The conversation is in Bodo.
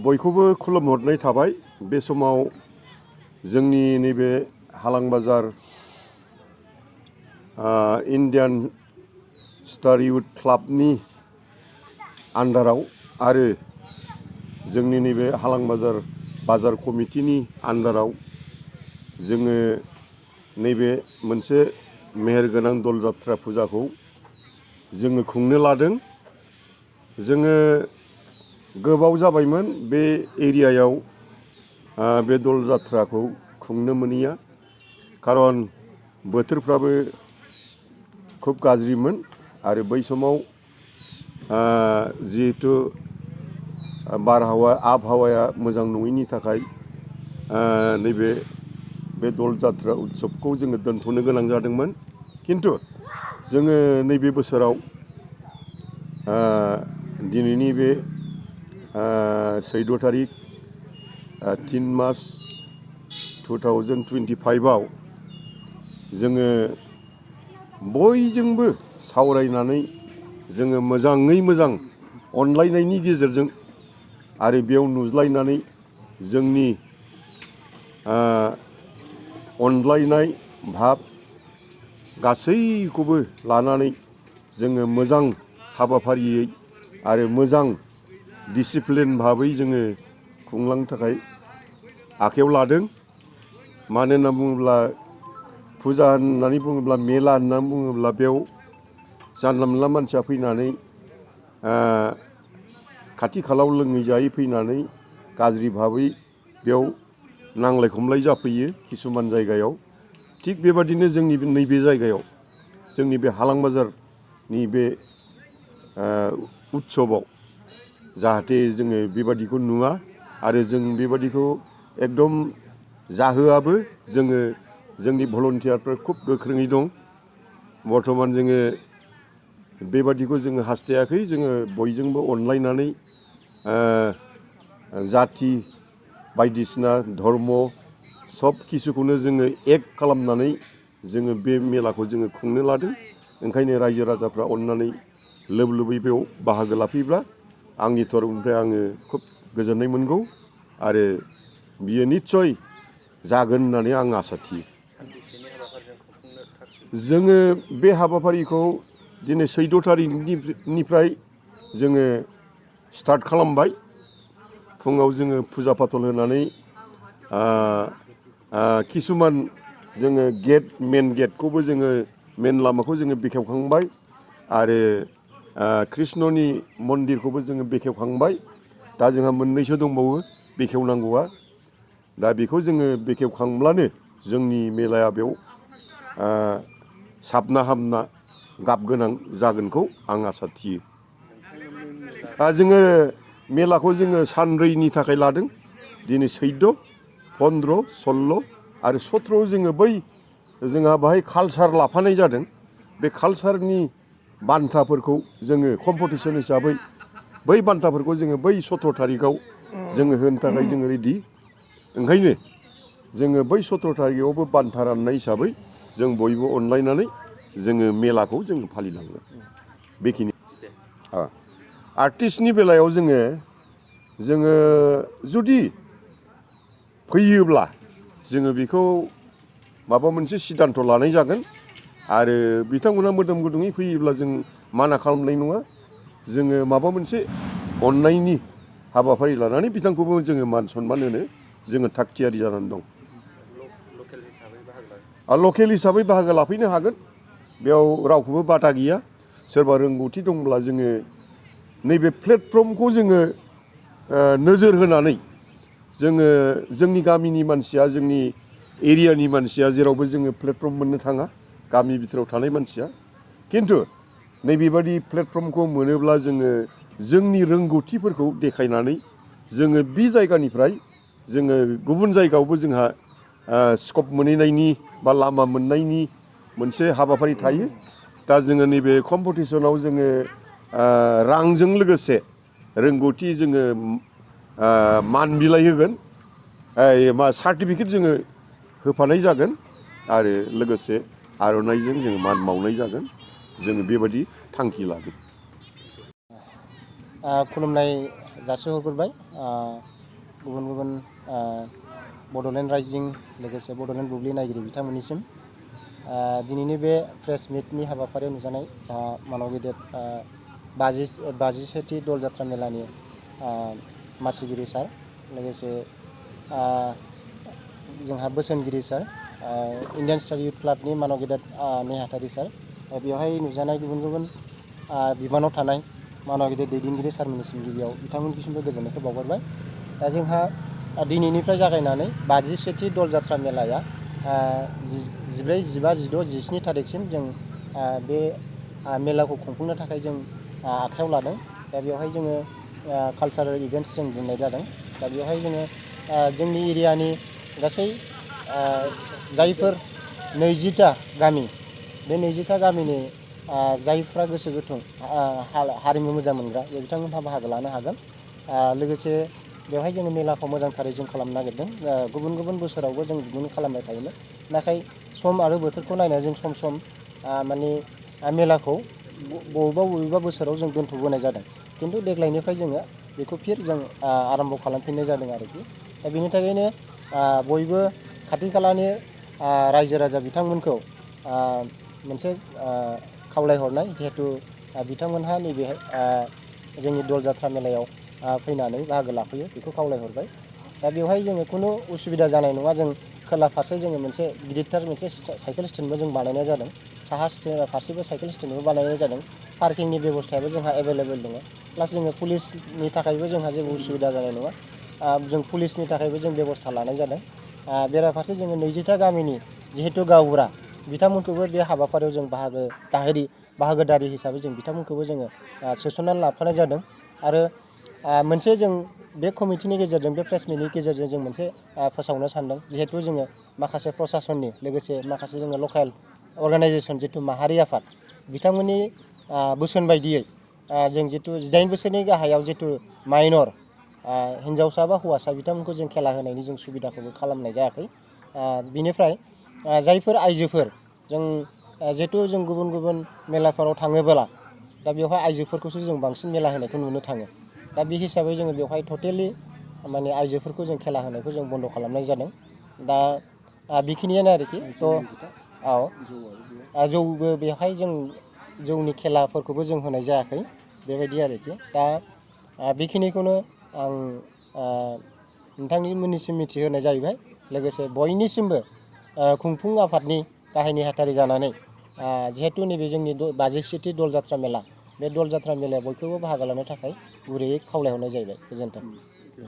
बयखौबो खुलुमहरनाय थाबाय। बे समाव जोंनि नैबे हालां बाजार इन्डियान स्टार युथ क्लाबनि आन्डाराव आरो जोंनि नैबे हालां बाजार कमिटिनि आन्डाराव जोङो नैबे मोनसे मेहेरगोनां दल जात्रा फुजाखौ जोङो खुंनो लादों। जोङो गोबाव जाबायमोन बे एरियायाव बे दल जात्राखौ खुंनो मोनैया, खारन बोथोरफ्राबो खुब गाज्रिमोन आरो बै समाव जिहेतु आबहावाया मोजां नङैनि थाखाय नैबे दल जात्रा उत्सबखौ जोङो दोनथ'नो गोनां जादोंमोन। किन्तु जोङो नैबे बोसोराव दिनैनि बे 14 तारिख 3 मास 2025आव जोङो बयजोंबो सावरायनानै जोङो मोजाङै मोजां अनलायनायनि गेजेरजों आरो बेयाव नुज्लायनानै जोंनि अनलायनाय भाब गासैखौबो लानानै जोङो मोजां हाबाफारियै आरो मोजां डिसिप्लिन भाबै जोङो खुंलांनो थाखाय आखायाव लादों। मानो होनना बुङोब्ला फुजा होननानै बुङोब्ला, मेला होननानै बुङोब्ला बेयाव जानला मोनला मानसिया फैनानै खाथि खालायाव लोङै जायै फैनानै गाज्रि भाबै बेयाव नांलाय खमलाय जाफैयो किसुमान जायगायाव। थिग बेबादिनो जोंनि नैबे जायगायाव, जोंनि बे हालां बाजारनि बे उत्सबआव जाहाथे जोङो बेबादिखौ नुवा आरो जों बेबादिखौ एकदम जाहोआबो। जोङो जोंनि भलन्टियारफोर खुब गोख्रोङै दं। बर्थमान जोङो बेबादिखौ जोङो हास्थायाखै। जोङो बयजोंबो अनलायनानै जाथि बायदिसिना धर्म सब किसुखौनो जोङो एक खालामनानै जोङो बे मेलाखौ जोङो खुंनो लादों। ओंखायनो रायजो राजाफ्रा अननानै लोब लोबै बेयाव बाहागो लाफैब्ला आंनि तरफनिफ्राय आङो खुब गोजोननाय मोनगौ आरो बियो निस्सय जागोन होननानै आं आसा थियो। जोङो बे हाबाफारिखौ दिनै 14 तारिखनिफ्राय जोङो स्टार्ट खालामबाय। फुङाव जोङो फुजा फाथल होनानै किसुमान जोङो मेन गेटखौबो जोङो मेन लामाखौ जोङो बेखेवखांबाय आरो कृष्णनि मन्दिरखौबो जोङो बेखेवखांबाय। दा जोंहा मोननैसो दंबावो बेखेवनांगौआ। दा बेखौ जोङो बेखेवखांब्लानो जोंनि मेलाया बेयाव साबना हामना गाब गोनां जागोनखौ आं आसा थियो। जोङो मेलाखौ जोङो सानब्रैनि थाखाय लादों। दिनै 14, 15, 16 आरो 17 जोङो जोंहा बाहाय कालसार लाफानाय जादों। बे कालसारनि बान्थाफोरखौ जोङो कम्पिटिसन हिसाबै बै बान्थाफोरखौ जोङो बै 17 तारिखआव जोङो होनो थाखाय जोङो रेडि। ओंखायनो जोङो बै 17 तारिखआवबो बान्था राननाय हिसाबै जों बयबो अनलायनानै जोङो मेलाखौ जोङो फालिलांगोन। बेखिनि आर्टिस्टनि बेलायाव जोङो जुदि फैयोब्ला जोङो बेखौ माबा मोनसे सिद्धान्त लानाय जागोन आरो बिथांमोना मोदोम गुदुङै फैयोब्ला जों माना खालामनाय नङा। जोङो माबा मोनसे अननायनि हाबाफारि लानानै बिथांखौबो जोङो मान सनमान होनो जोङो थाग थियारि जानानै दं। लकेल हिसाबै बाहागो लाफैनो हागोन। बेयाव रावखौबो बादा गैया। सोरबा रोंगौथि दंब्ला जोङो नैबे प्लेटफर्मखौ जोङो नोजोर होनानै जोङो जोंनि गामिनि मानसिया, जोंनि एरियानि मानसिया जेरावबो जोङो प्लेटफर्म मोननो थाङा, गामि बिथोराव थानाय मानसिया। किन्तु नैबेबादि प्लेटफर्मखौ मोनोब्ला जोङो जोंनि रोंगौथिफोरखौ देखायनानै जोङो बे जायगानिफ्राय जोङो गुबुन जायगायावबो जोंहा स्कप मोनहैनायनि बा लामा मोननायनि मोनसे हाबाफारि थायो। दा जोङो नैबे कम्पिटिसनाव जोङो रांजों लोगोसे रोंगौथि जोङो मान बिलाइ होगोन, सार्टिफिकेट जोङो होफानाय जागोन आरो लोगोसे आर'नाइजों जोङो मान बावनाय जागोन। जोङो बेबायदि थांखि लादों। खुलुमनाय जासिहरग्रोबाय। गुबुन गुबुन बड'लेण्ड राइजिं लोगोसे बड'लेण्ड बुब्लि नायगिरि बिथांमोननिसिम दिनैनि बे प्रेस मिटनि हाबाफारियाव नुजानाय जोंहा मानव गेदेर 57थि दल जात्रा मेलानि मासिगिरि सार लोगोसे जोंहा बोसोनगिरि सार इण्डियान स्टार युथ क्लाबनि मानव गेदेर नेहाथारि सार बेवहाय नुजानाय गुबुन गुबुन बिबानाव थानाय मानव गेदेर दैदेनगिरि सारमोननिसिम गिबियाव बिथांमोननिसिमबो गोजोननायखौ बावहरबाय। दा जोंहा दिनैनिफ्राय जागायनानै 51थि दल जात्रा मेलाया 14, 15, 16, 17 थारिखसिम जों बे मेलाखौ खुंफुंनो थाखाय जों आखायाव लादों। दा बेवहाय जोङो कालचारेल इभेन्ट्स जों बुंनाय जादों। दा बेवहाय जोङो जोंनि एरियानि गासै जायफोर 20टा गामि बे 20टा गामिनि जायफ्रा गोसो गुदुं हारिमु मोजां मोनग्रा बिथांमोनहा बाहागो लानो हागोन। लोगोसे बेवहाय जोङो मेलाखौ मोजांथारै जों खालामनो नागिरदों। गुबुन गुबुन बोसोरावबो जों बिदिनो खालामबाय थायोमोन। नाथाय सम आरो बोथोरखौ नायनानै जों सम सम माने मेलाखौ बबेबा बोसोराव जों दोनथ'बोनाय जादों। खिन्थु देग्लायनिफ्राय जोङो बेखौ फिर जों आराम्भ' खालामफिननाय जादों आरोखि। दा बेनि थाखायनो बयबो खाथि खालानि रायजो राजा बिथांमोनखौ मोनसे खावलायहरनाय जिहेथु बिथांमोनहा नैबेहाय जोंनि दल जात्रा मेलायाव फैनानै बाहागो लाफैयो बेखौ खावलायहरबाय। दा बेवहाय जोङो खुनु उसुबिदा जानाय नङा। जों खोला फारसे जोङो मोनसे गिदिरथार मोनसे साइकेल स्टेन्डबो जों बानायनाय जादों। साहा फारसेबो साइकेल स्टेन्डबो बानायनाय जादों। पार्किंनि बेबस्थायाबो जोंहा एभेलेबेल दङ। प्लास जोङो पुलिसनि थाखायबो जोंहा जेबो उसुबिदा जानाय नङा। जों पुलिसनि थाखायबो जों बेबस्था लानाय जादों। बेराफारसे जोङो 20टा गामिनि जिहेथु गावबुरा बिथांमोनखौबो बे हाबाफारियाव जों बाहागोदारि हिसाबै जों बिथांमोनखौबो जोङो सोसननानै लाफानाय जादों। आरो मोनसे जों बे कमिटिनि गेजेरजों बे प्रेस मिटनि गेजेरजों जों मोनसे फोसावनो सानदों। जिहेथु जोङो माखासे प्रसासननि लोगोसे माखासे जोङो लकेल अर्गानाइजेसन जिथु माहारि आफाद बिथांमोननि बोसोन बायदियै जों जिथु 18 बोसोरनि गाहायाव जिथु माइनर हिन्जावसा बा हौवासा बिथांमोनखौ जों खेला होनायनि जों सुबिदाखौबो खालामनाय जायाखै। बिनिफ्राय जायफोर आइजोफोर जों जिहेथु जों गुबुन गुबुन मेलाफोराव थाङोब्ला दा बेवहाय आइजोफोरखौसो जों बांसिन मेला होनायखौ नुनो थाङो। दा बे हिसाबै जोङो बेवहाय टटेलि माने आइजोफोरखौ जों खेला होनायखौ जों बन्द' खालामनाय जादों। दा बेखिनियानो आरोखि। जौबो बेवहाय जों जौनि खेलाफोरखौबो जों होनाय जायाखै बेबायदि आरोखि। दा बेखिनिखौनो आं नोंथांमोननिसिम मिथिहोनाय जाहैबाय। लोगोसे बयनिसिमबो खुंफुं आफादनि गाहाय नेहाथारि जानानै जिहेतु नैबे जोंनि 51थि दल जात्रा मेला बे दल जात्रा मेलायाव बयखौबो बाहागो लानो थाखाय गुरैयै खावलायहरनाय जाहैबाय। गोजोन्थों।